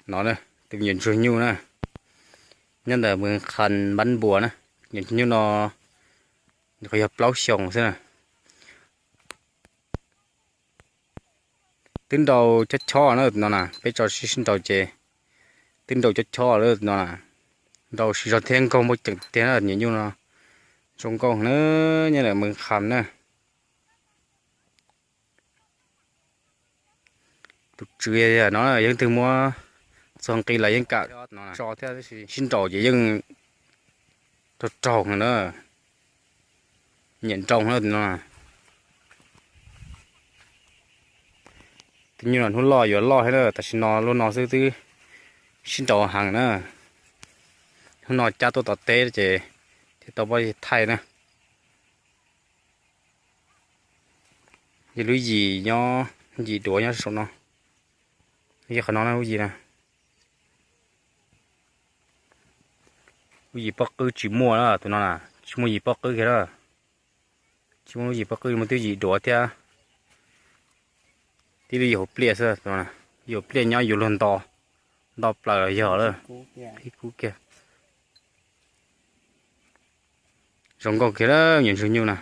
No, tus me nyuam ntsuag nyuj na, nyob ntawm Mws Qhas Npab Npuas na. Nyuam ntsuag nyuj no qhov yog plaub xyoos xwb na. Twb nrau chob chob na no na, peb tso sib sib nrau ces twb nrau chob chob lawm no na. Nrau siv zog thiab nkaug muaj ceem tiag na, nyuam nyuj no zoo nkauj na, nyob ntawm Mws Qhas na. Tus tswv no yeej twg muab txog nqi los yeej kam tso thiab, sib nrau ces yeej raug raug na, nyiam nrau na no. Tus nyuj no hnub loj yuav loj thiab na, tam sim no lub no xwb twb sib nrau heev na. Hnub no cab tuaj tom teb ces thiaj tau pob thaij na. Yog lub yim nyob, yim duav nyob saum no. Yog qhov no na lub yim na. Lub yim pob qwb tsis muaj na, tus no na tsis muaj yim pob qwb kiag na. Tsis muaj lub yim pob qwb, muaj twb yim duav thiab. Tib lub yim hauv pliaj xwb, yim hauv pliaj nyob yuav luag nto, nto plaws los yog lawm. Qhib kub kiag. Zoo nkauj kiag lawm nyuam ntsuag nyuj na.